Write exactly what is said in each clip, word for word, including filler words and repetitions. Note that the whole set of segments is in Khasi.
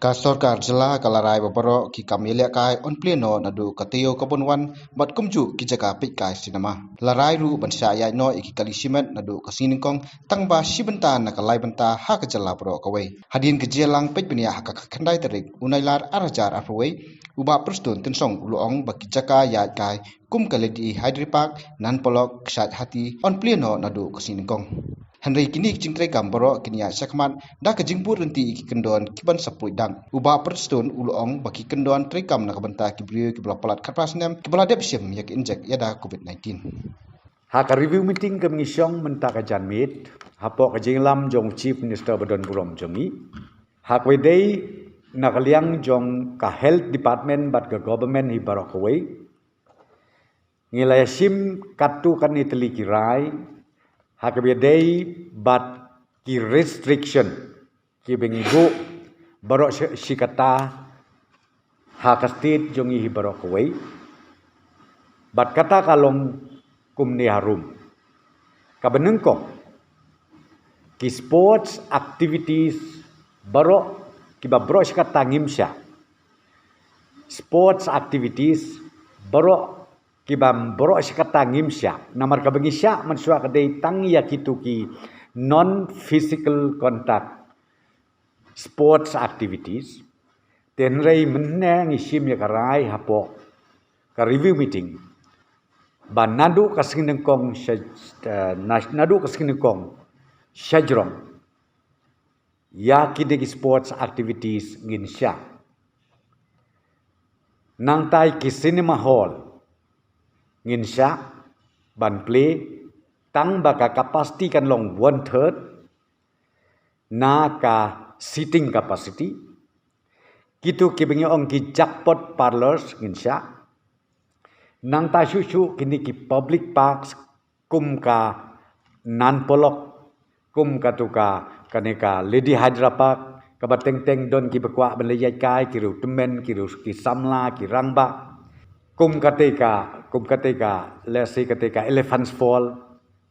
Ka sorkar jylla ka la rai ba baroh ki kam ïalehkai yn plie noh naduh ka taïew ka ban wan bad kumjuh ki jaka peit kai sinema. La rai ruh ban shah ïaid noh ïa ki kali shimet naduh ka sngi nyngkong tang ba shi bynta na ka lai bynta ha ka jylla baroh kawei. Hadien ka jingïalang peit bniah ha ka khatkhyndai tarik u Nailar ar hajar arphew wei, u Bah Prestone Tynsong u la ong ba ki jaka ïaid kai kum ka Lady Hydra Park, Nan Polok, Kshaid Hati, yn plie noh naduh ka sngi nyngkong. Hynrei kine ki jingtreikam baroh kin ïaid shakhmat da ka jingbud ryntih ïa ki kyndon ki ban sa poi dang. U Bah Prestone u la ong ba ki kyndon treikam na ka bynta ki briew kiba la palat khatphra snem kiba la dep shim ïa ka injek ïada covid nineteen. Ha ka review meeting kaba ngi shong mynta ka janmiet hapoh ka jingïalam jong u Chief Minister ba don burom jong ngi, ha kaba ïadei na ka liang jong ka Health Department bad ka Government hi baroh kawei, ngi la ïashim katto katne tylli ki rai ha kaba ïadei bad ki restriction kiba ngi buh baroh shi, shi katta ha ka state jong ngi hi baroh kawei. Bad kata ka long kumne harum. Kaba nyngkong, ki sports activities baroh kiba baroh shi katta ngim shah. Sports activities baroh kiba baroh shi katta ngim shah. Namar kaba ngi shah mynshuwa ka dei tang ïa kito ki non physical contact sports activities. Te hynrei mynne ngi shim ïa ka rai hapoh ka review meeting ba naduh ka sngi nyngkong sha, eh, na-, naduh ka sngi nyngkong shajrong ïa kine ki sports activities ngin shah. Nangta ïa ki cinema hall ngin shah ban plie tang ba ka capacity kan long one third na ka seating capacity. Kito kiba ngi ong ki jackpot parlors ngin shah. Nangta shuh shuh kine ki public parks kum ka Nan Polok, kum katu ka, kane ka Lady Hydra Park, kaba teng teng don kiba kwah ban leit ïaid kai, ki riew tymmen, ki riew ki samla, ki rangbah. Kum kata ka, kum kata ka, lehse kata ka Elephant's Fall,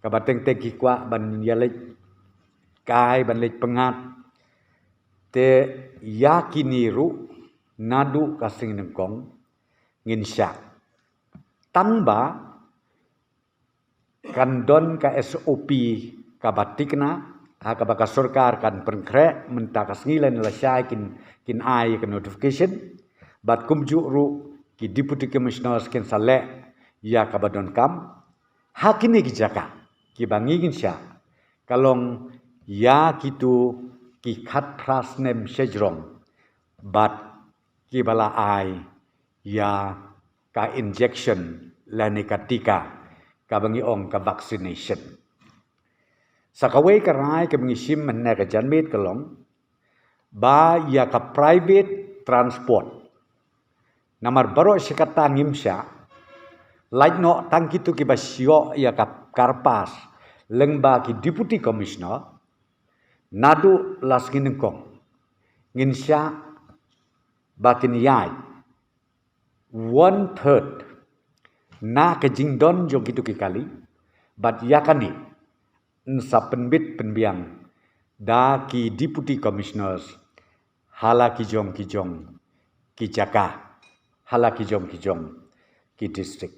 kaba teng teng ki kwah ban ïaleit kai, ban leit pyngngad. Te ïa kine ruh naduh ka sngi nyngkong ngin shah. Tang ba kan don ka S O P kaba thikna, ha kaba ka sorkar kan pynkhreh, mynta ka sngi lane lashai kin, kin ai ka notification. Bad kumjuh ruh ki deputy commissioners kin sa leh ïa kaba donkam. Ha kine ki jaka kiba ngi ngin shah ka long ïa kito ki khatphra snem shajrong bad kiba la ai ïa ka injection lane ka tika kaba ngi ong ka vaccination. Sa kawei ka rai kaba ngi shim mynne ka janmiet ka long ba ïa ka private transport, namar baroh shi katta ngim shah, lait noh tang kito kiba shu ïoh ïa ka car pass lyngba ki deputy commissioner, naduh la sngi nyngkong ngin shah ba kin ïaid one third na ka jingdon jong kito ki kali, bad ïa kane yn sa pynbit pynbiang da ki deputy commissioners ha la ki jong ki jong ki jaka, ha la ki jong ki jong ki district.